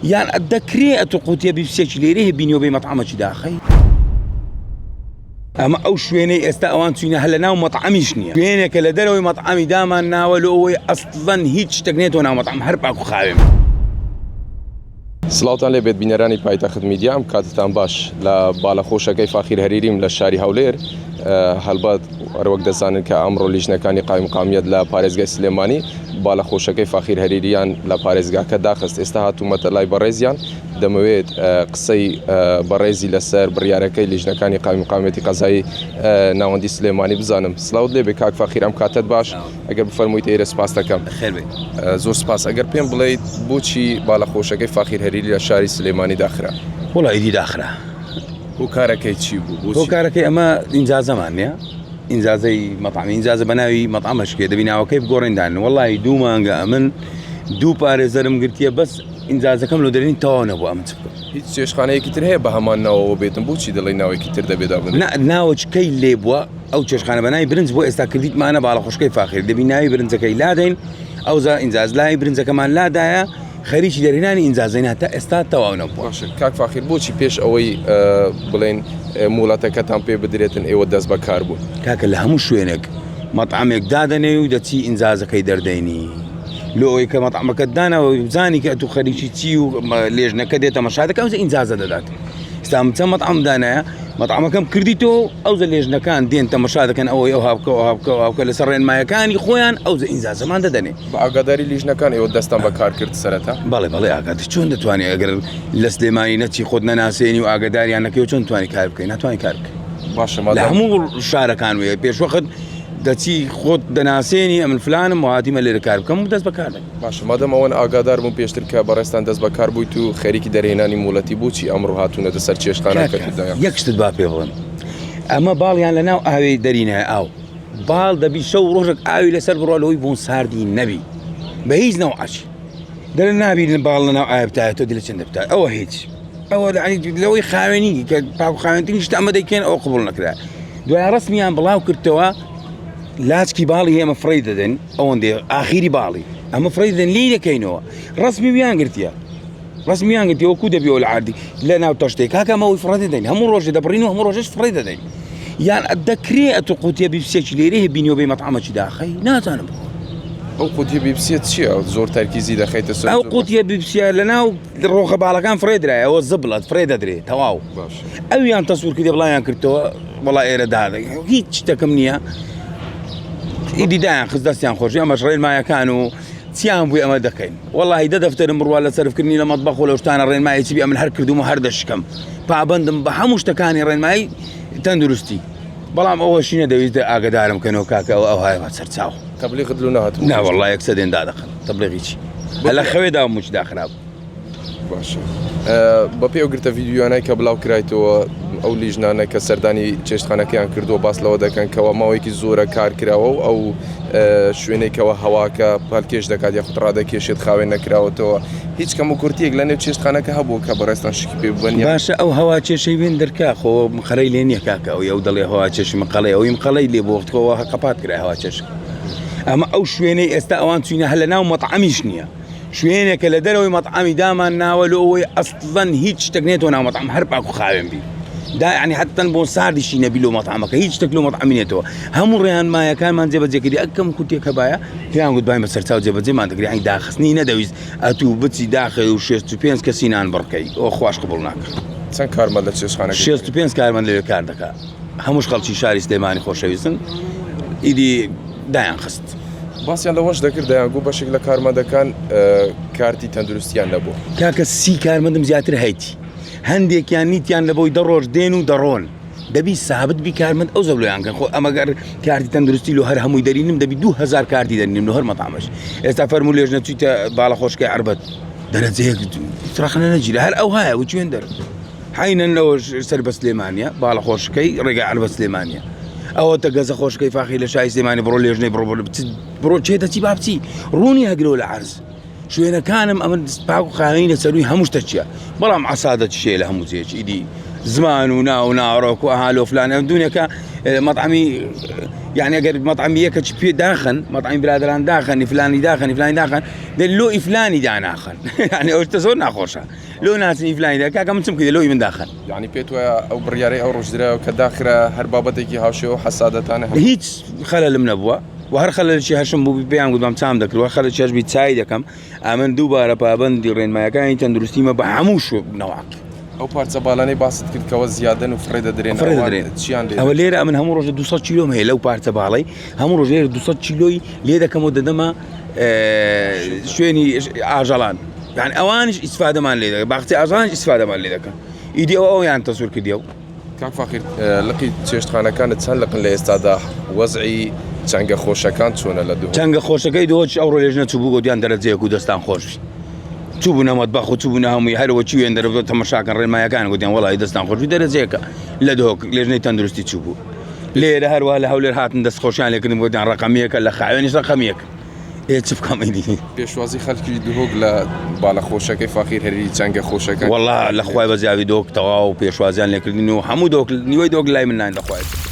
یان دەکرێ ئەتو قوتیە بیپسیەکی لێرەیە بینیەوە بێ مەتعەمەکی داخەی؟ ئەمە ئەو شوێنەی ئێستا ئەوان چوینە هەر لە ناو مەتعەمیش نییە شوێنێکە لە دەرەوەی مەتعەمی دامان ناوە لۆ ئەوەی ئەسڵەن هیچ شتێک نێتەوە ناو مەتعەم هەر پاک و خاوێن. سڵاوتان لێ بێت بینەرانی پایتەخت میدیا ئەم کاتتان باش لە بالەخۆشەکەی فاخیر هەریریم لە شاری هەولێر هەلبەت هەروەک دەزانن کە ئەمڕۆ لیژنەکانی قایمقامیەت لە پارێزگای سلێمانی بالەخۆشەکەی فاخیر هەریریان لە پارێزگاکە داخست ئێستا هاتوومەتە لای بەڕێزیان دەمەوێت قسەی بەڕێزی لەسەر بڕیارەکەی لیژنەکانی قایمقامیەتی قەزای ناوەندی سلێمانی بزانم سڵاوت لێبێ کاک فاخیر ئەم کاتەت باش ئەگەر بفەرموویت ئێرە سپاس دەکەم. خێر بێت. زۆر سپاس ئەگەر پێم بڵێیت بۆچی باڵەخۆشەکەی فاخیر هەریری لە شاری سلێمانی داخرا؟ وەڵا ئیدی داخرا. هۆکارەکەی چی بوو؟ بۆچی؟ هۆکارەکەی ئەمە ئینجازەمان نییە ئینجازەی مەتعەمی ئینجازە بە ناوی مەتعەمە شکێ دەبی ناوەکەی بگۆڕین دان وەڵی دوو مانگە ئەمن دوو پارێزەرم گرتیە بەس ئینجازەکەم لۆ دەرێنی تەواو نەبوو ئەمن چ بکەم؟ هیچ چێشتخانەیەکی تر هەیە بە هەمان ناوەوە بێتن بۆچی دەڵێی ناوێکی تر دەبێ دابنرێت؟ نا ناوەچکەی لێ بووە ئەو چێشتخانە بە ناوی برنج بۆ ئێستا کردیتمانە باڵەخۆشکەی فاخیر دەبی ناوی برنجەکەی لادەین ئەوجا ئینجاز لای برنجەکەمان لادایە خەریکی دەرهێنانی ئینجازین هەتا ئێستا تەواو نەبووە. باشە کاک فاخیر بۆچی پێش ئەوەی بڵێن موڵەتەکەتان پێ بدرێتن ئێوە دەست بەکار بوون؟ کاکە لە هەموو شوێنێک مەتعەمێک دادەنێی و دەچی ئینجازەکەی دەردەینی لۆ ئەوەی کە مەتعەمەکەت داناوە بزانی کە ئەتوو خەریکی چی و لێژنەکە دێت تەمەشا دەکا ئەوجا ئینجازە دەدات ئێستا من چەند مەتعەم دانایە مەتعەمەکەم کردی تۆ ئەوجا لێژنەکان دێن تەمەشا دەکەن ئەوەی ئەو هاوکە ئەو هاوکە ئەو هاوکە لەسەر ڕێنمایەکانی خۆیان ئەوجا ئینجازەمان دەدەنێ. بە ئاگاداری لیژنەکان ئێوە دەستتان بە کار کرد سەرەتا؟ بەڵێ بەڵێ ئاگادار چۆن دەتوانی ئەگەر لە سلێمانی نەچی خۆت نەناسێنی و ئاگاداریان نەکەی و چۆن توانی کار بکەی ناتوانانی کار بکەی باشە لە مادام هەموو شارەکان وێ پێشوەخت دەچی خۆت دەناسێنی ئەمن فلانم و هاتیمە لێرە کار بکەم و دەست بەکار دەکەم. باشە مادام ئەوەن ئاگادار بوون پێشتر کە بەڕێزتان دەست بەکار بوویت و خەریکی دەرهێنانی موڵەتی بۆچی ئەمڕۆ هاتوونەتە سەر چێشتخانەکەت کاکە و دایان یەک شتت با پێ بڵێم ئەمە باڵیان لە ناو ئاوێ دەرینایە ئاو باڵ دەبی شەو ڕۆژێک ئاوی لەسەر بڕوا لەوەی بۆن ساردی نەبی بە هیچ نەوعەکی دەرە نابی باڵ لە ناو ئاوێ بتایە تۆ دلە چەندە بتایە ئەوە هیچ ئەوە لەوەی خاوێنی کە پاک و خاوێنترین شتە ئەمە دەیکەن ئەوە قبوڵ نەکرا دوای ڕەسمیان بڵاو کردەوە لاچکی باڵی ئێمە فڕی دەدەن ئەوەندێ ئاخیری باڵی ئەمە فڕی دەدەن لی دەکەینەوە ڕەسمی ویان گرتیە ڕەسمیان گرتیە وەکو دەبیەوە لە عادی لە ناو تەشتێک کاکە ئەمە ئەوەی فڕێ دەدەین هەموو ڕۆژێ دەبڕین و هەموو ڕۆژێش فڕێ دەدەین یان دەکرێ ئەتو قوتیە بیپسێکی لێرەیە بینیەوە بێ مەتعەمەکی داخەی نازانم بخۆ ئەو قوتیە بیپسیە چییە زۆر تەرکیزی دەخەیتە سەر ئەو قوتیە بیپسیە لە ناو ڕۆخە باڵەکان فڕێ درایە ئەوە زبڵەت فڕێ دەدرێ تەواو ئەویان تەسوور کردی بڵاویان کردەوە وەڵا ئێرە دادە هیچ شتەکەم نییە ئیدی دایان خست دەستیان خۆشی ئەمەش ڕێنمایەکان و چیان بووی ئەمە دەکەین وەڵاهی دە دەفتەرم بڕوا لە سەرفکردنی لە مەتبەخ و لەو شتانە ڕێنمایی چی بی ئەمن هەر کردوومە هەر دەشکەم پابەندم بە هەموو شتەکانی ڕێنمایی تەندروستی بەڵام ئەوەشی نەدەویست ئاگدارم کەنەوە کاکە ئەو ئەوهای بە سەرچاو تەبلیغت لۆ نەهاتبوو نا وەڵا یەکسەر دێن دادەخەن تەبلیغی چی لە خەوێدا موچ داخرابوو باشە بەپێی ئەو گرتە ڤیدیۆیانەی کە بڵاو کرایتەوە ئەو لیژنانە کە سەردانی چێشتخانەکەیان کردووە باس لەوە دەکەن کەەوە ماوەیەکی زۆرە کار کراوە و ئەو شوێنێک کەەوە هەواکە پەلکێش دەکات یاخود ڕادەکێشێت خاوێن نەکراوەتەوە هیچ کەم و کورتیەک لە نێو چێشتخانەکە هەبوو کە بەڕێزتان شکی پێ ببەن باشە ئەو هەوا کێشەی وێن دەرکا خۆ مقەرەی لێ نییە کاکە ئەو ئەو دەڵێ هەوا کێشی مقەڵەی ئەوی مقەڵەی لێ بۆ وەختەوە قەپات کرا هەوا کێش ئەمە ئەو شوێنەی ئێستا ئەوان چوینە هەر لە ناو مەتعەمیش نییە شوێنێکە لە دەرەوەی مەتعەمی دامان ناوە لۆ ئەوەی ئەسڵەن هیچ شتێک نێتەوە ناو مەتعەم هەر پاک و خاوێن بی دا یعنی حتەن بۆ ساردیشی نەبی لۆ مەتعەمەکە هیچ شتێک لۆ مەتعەمی نێتەوە هەموو ڕێنمایەکانمان جێبەجێ کردی ئەکەم کوتێک هەبایە پێیان گوت باین بە سەرچاو جێبەجێمان دەکرد یعنی داخستنی نەدەویست ئەتوو بچی داخەی و 65 کەسی نان بڕکەی ئەوە خواش قبوڵ ناکا. چەند کارمەند لە چێشتخانەکەی 65 کارمەند لەوێ کار دەکا هەمووش خەڵکی شاری سلێمانی خۆشەویستن ئیدی دایان خست. باسیان لەوەش دەکرد دەیانگوت بەشێک لە کارمەندەکان کارتی تەندروستیان نەبوو. کاکە سی کارمەندم زیاتر هەیتی هەندێکیان نیتیان لە بۆی دە ڕۆژ دێن و دەڕۆن دەبی سابت بی کارمەند ئەو زەبلۆیان کەن خۆ ئەمەگەر کارتی تەندروستی لۆ هەر هەمووی دەرینم دەبی 2000 کارتی دەرینم لۆ هەر مەتامەش ئێستا فەرموو لێژنە چیتە باڵە خۆشکەی عەربەت دەرەجەیەک ڕەخنە نەگیرا هەر ئەو هایە و چوێن دەر حینەن لەوەش سەر بە سلێمانیە باڵە خۆشکەی ڕێگای عەربە سلێمانیە ئەوە تە گەزە خۆشکەی فاخی لە شای سلێمانی بڕۆ لێژنەی بڕۆ بڕۆ بچ بڕۆ چێ دەچی با بچی ڕوونی هەگرەوە لە عەرز شوێنەکانم ئەمن پاک و خاوێنی لە سەروی هەموو شتە چییە بەڵام عەسادە چشێ لە هەموو جێیەکی ئیدی. زمان و ناو و ناوەڕۆک و ئەها لۆ فلان ئەم دونێکە مەطعەمی یعنی ئەگەر مەطعەمی یەکە چ پێ داخن مەطعەمی برادران داخن ئیفلانی داخن ئیفلانی داخن دە لۆ ئیفلانی داناخن یعنی ئەو شتە زۆر ناخۆشە لۆ ناچن ئیفلانی دا کاکە من چم کردی لۆی من داخن یعنی پێت وایە ئەو بڕیارەی ئەو ڕۆژ دراوە کە داخرا هەر بابەتێکی هاوشێوە و حەسادەتانە هەبوو؟ هیچ خەلەلم نەبووە و هەر خەلەلێکی هەشم بوو پێیان گوتبام چام دەکرد و هەر خەلەلێکی هەش بی چای دەکەم ئەمن دووبارە پابەندی ڕێنمایەکانی تەندروستیمە بە هەموو شو نەوعەک. ئەو پارچە باڵانەی باست کرد کەوە زیادەن و فڕێ دەدرێن فڕێ دەدرێن چیان لێ ئەوە لێرە ئەمن هەموو ڕۆژە 200 کیلۆم هەیە لەو پارچە باڵەی هەموو ڕۆژ لێرە 200 کیلۆی لێ دەکەم و دەدەمە شوێنی ئاژەڵان یان ئەوانش ئیسفادەمان لێ دەکەن باخچەی ئاژەڵانش ئیسفادەمان لێ دەکەن ئیدی ئەوە ئەویان تەسوور کردیە و کاک فەقیر لقی چێشتخانەکانت چەند لقن لە ئێستادا وەزعی چەنگە خۆشەکان چۆنە لە دهۆک؟ چەنگە خۆشەکەی دهۆکیش ئەوڕۆ لێژنە چووبوو گۆتیان دەرەجەیەک و دەستان خۆش بی چووبوونە مەتبەخ و چووبوونە هەمووی هەرەوە چی وێن دەرەوە تەمەشاکەن ڕێنمایەکان گوتیان وەڵی دەستان خۆش بی دەرەجەیەکە لە دهۆک لێژنەی تەندروستی چووبوو لێرە هەروە لە هەولێر هاتن دەست خۆشیان لێکردن گوتیان ڕەقەمیەکە لە خاوێنیش ڕەقەمیەکە ئێ چ بکەم ئیدی. پێشوازی خەلکی دهۆک لە بالە خۆشەکەی فەقیر هەریری چەنگە خۆشەکە. وەڵا لە خوای بەزیاوی دهۆک تەواو پێشوازیان لێکردین و هەموو دهۆک نیوەی دهۆک لای من نان دەخوایت.